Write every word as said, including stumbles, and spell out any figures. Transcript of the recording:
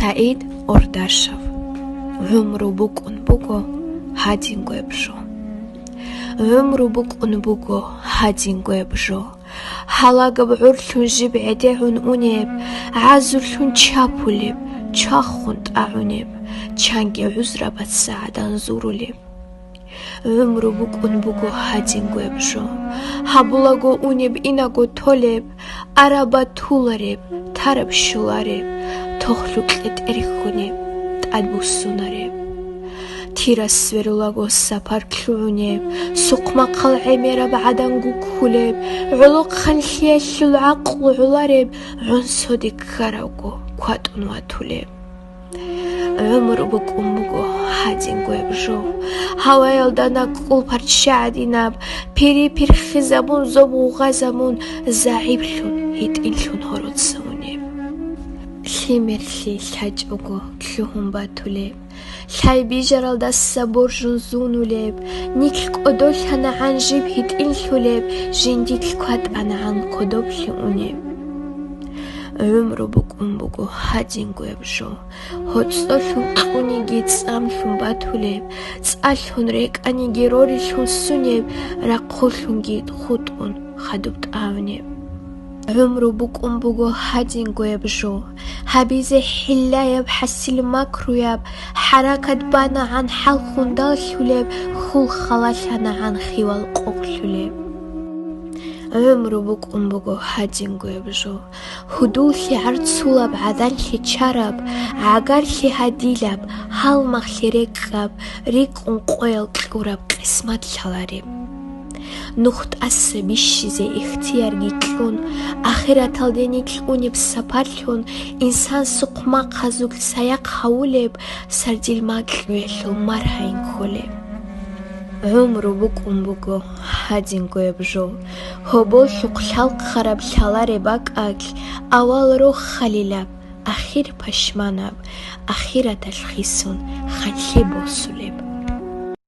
СагӀид Ордашев. ГӀумру букӀун буго гьадингояб жо. ГӀумру букӀун буго гьадингояб жо. Гьалагаб гӀурлъун жиб гӀедегӀун унеб, гӀазуллъун чапулеб, чаххун тӀагӀунеб, чанги гӀузрабаца гӀадан зурулеб. ГӀумру букӀун буго гьадингояб жо. Гьабулаго унеб, инаго толеб, араб батулареб, тараб щолареб, тохлъукье тӀерхьунеб, тӀадбуссунареб. Тирас сверулаго сапар лъугӀунеб, сухъмахъал гӀемераб гӀадан гуккулеб, гӀолохъанлъиялъул гӀакълу гӀолареб, гӀонсоде ккаравго кватӀун ватулеб. ГӀумру букӀун буго гьадингояб жо. Гьаваялда накӀкӀул парчча гӀадинаб, пири-пирхизабун, зоб гъугъазабун, загӀиплъун, гьитӀинлъун гьороца унеб. Лъимерлъи лъачӀого лъугьун батулеб, лъай бижаралдаса боржун зунулеб, нилъ кӀодолъанагӀан жиб гьитӀинлъулеб, жиндилъ кватӀанагӀан кодоблъи унеб. ГӀумру букӀун буго гьадингояб жо. ГьоцӀолъун кьуниги цӀамлъун батулеб, цӀалъун рекӀаниги рорилъун сунеб, рахъулъунги хутӀун хадуб тӀагӀунеб. ГӀумру букӀун буго гьадингояб жо. Гьабизе хӀиллаяб, хӀасил макруяб, хӀаракат банагӀан хӀалхун даллъулеб, хьул халалъанагӀан хивал къокълъулеб. ГӀумру букӀун буго гьадингояб жо. Гьудуллъи гӀарцулаб, гӀаданлъи чараб, гӀагарлъи гьадилаб, гьалмагълъи рекӀкӀаб, рикӀкӀун къоял кьураб, къисмат лъалареб. Нух тӀаса бищизе ихтиярги кьун, ахираталде нилъ унеб сапарлъун, инсан сухъмахъазулъ саяхъ гьавулеб, сардил макьуялъул маргьайин кколеб. ГӀумру букӀун буго гьадингояб жо. Гьоболлъухъ лъалхъараб лъалареб бакӀалъ, авал рохалилаб, ахир пашманаб, ахираталъ хисун ханлъи босулеб.